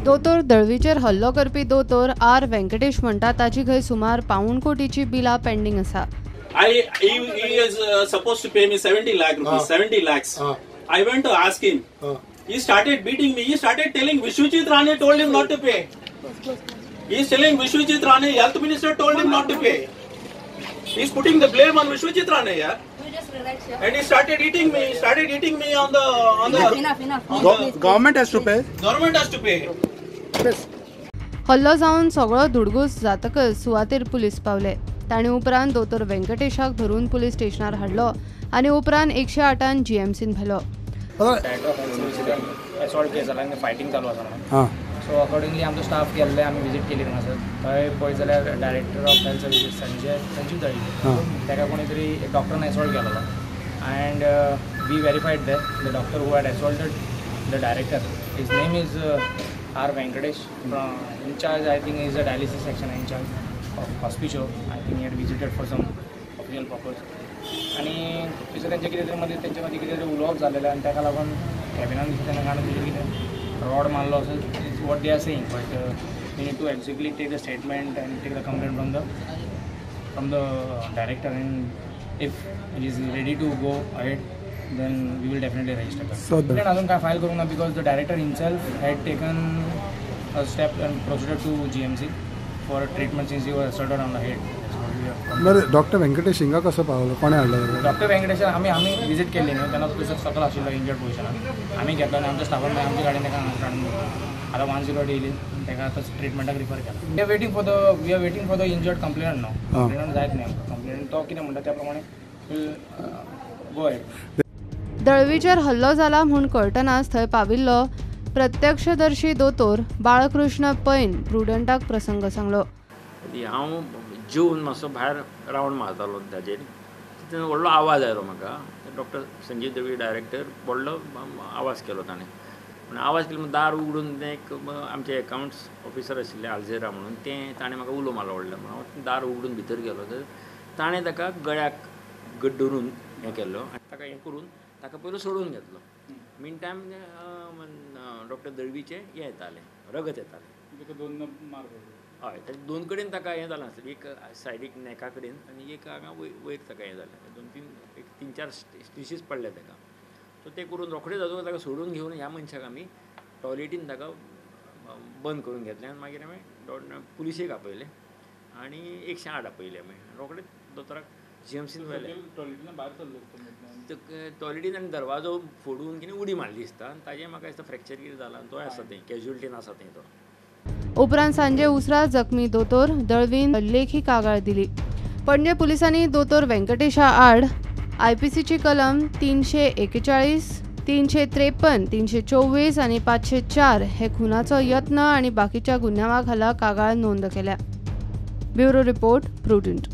दोतोर दळवीचेर हल्लो करपी दोतोर आर वेंकटेश म्हणटा ताची खंय सुमार 1.25 कोटीची बिलां पेंडींग आसा. He is supposed to pay me 70 lakh rupees, 70 lakhs. I went to ask him. He started beating me. He started telling Vishwajit Rane told him not to pay. He is telling Vishwajit Rane, health minister told him not to pay. He is putting the blame on Vishwajit Rane, yeah. You just relax, yeah. And he started eating me. He started eating me on the Enough, enough. On the government has to pay. Government has to pay. Yes. हल्लो जावन सगळो धुडगूस जातकच सुवातेर police पावले. ताणी उपरांत दोतोर वेंकटेशाक धरून पुलीस स्टेशनार हाडलो आनी उपरांत 108 जीएमसीन व्हेलो. असॉल्ट केस जाला आनी फायटींग चालू आसा म्हणून. सो अकॉर्डिंगली आमचो स्टाफ गेल्ले, आमी विजीट केली थंगासर. थंय पळयत जाल्यार director of health services Sanjeev Dalvi ताका कोणी तरी डॉक्टरान असॉल्ट केलेलो and we verified that the doctor who had assaulted the director, his name is R Venkatesh, in charge I think is a dialysis section in charge of hospital. I think he had visited for some official purpose. आनी थंयसर तेंचे कितें तरी मदीं तेंचे मदीं कितें तरी उलोवप जालेलें आनी ताका लागून कॅबिनान दिसता तेन्ना काडून तेजेर कितें रॉड मारलो असो is what they are saying, but we need to exactly take the statement and take the complaint from the director, and if he is ready to go ahead then we will definitely register. Complaint अजून काय file करूंक ना because the director himself had taken a step and proceeded to GMC for treatment since he was assaulted on the head. बरें, doctor Venkatesh हिंगा कसो पावलो, कोणें हाडलो? डॉक्टर वेंकटेश आमी आमी विजीट केल्ली न्हू तेन्ना तो सकयल आशिल्लो इंजर्ड पोजिशनान, आमी घेतलो आनी आमच्या स्टाफान मागीर आमच्या गाडयेन ताका हांगासर हाडून दवरलो. आतां 108 येयली, ताका आतां ट्रिटमेंटाक रिफर केला. We are waiting for the injured complainant. न्हू कंप्लेनंट जायत न्ही आमकां, कंप्लेनंट तो कितें म्हणटा त्या प्रमाणे will go ahead. दळवीचेर हल्लो जाला म्हूण कळटनाच थंय पाविल्लो प्रत्यक्षदर्शी दोतोर बाळकृष्ण पैन प्रुडंटाक प्रसंग सांगलो. हांव जेवन मातसो भायर रावंड मारतालो ताजेर, तितून व्हडलो आवाज आयलो म्हाका. डॉक्टर संजीव दळवी डायरेक्टर व्हडलो आवाज केलो ताणें. पूण आवाज केलो म्हण दार उगडून तें एक आमचे एकावंट्स ऑफिसर आशिल्ले आल्झेरा म्हणून, तें ताणें म्हाका उलो मारलो व्हडलो. म्हणून हांव दार उगडून भितर गेलो तर ताणें ताका गळ्याक गट धरून हें केल्लो आनी ताका हें करून ताका पयलो सोडून घेतलो. मीन टायम डॉक्टर दळवीचें हें येतालें, रगत येतालें. हय, ताचे दोन कडेन ताका हें जालां आसलें, एक सायडीक नॅका कडेन आनी एक हांगा वयर ताका हें जालें. दोन तीन एक 3-4 स्टिचीस पडले ताका. सो तें करून रोखडेच जातकच ताका सोडून घेवन ह्या मनशाक आमी टॉयलेटीन ताका बंद करून घेतलें आनी मागीर आमी पुलिशेक आपयलें आनी 108 आपयलें आमी. रोखडेच दोतोराक जीएमसीन व्हेलें. टॉयलेटीन आनी दरवाजो फोडून कितें उडी मारली दिसता आनी ताजें म्हाका दिसता फ्रॅक्चर कितें जालां आनी तोय आसा थंय कॅज्युअलिटीन आसा थंय तो. उपरांत सांजे उसरां जखमी दोतोर दळवीन लेखी कागाळ दिली. पणजे पुलिसांनी दोतोर वेंकटेशा आड आयपीसीची कलम 341, 353, 324 आनी 504 हे खुनाचो यत्न आनी बाकीच्या गुन्यांवा खाला कागाळ नोंद केल्या. Bureau report, Prudent.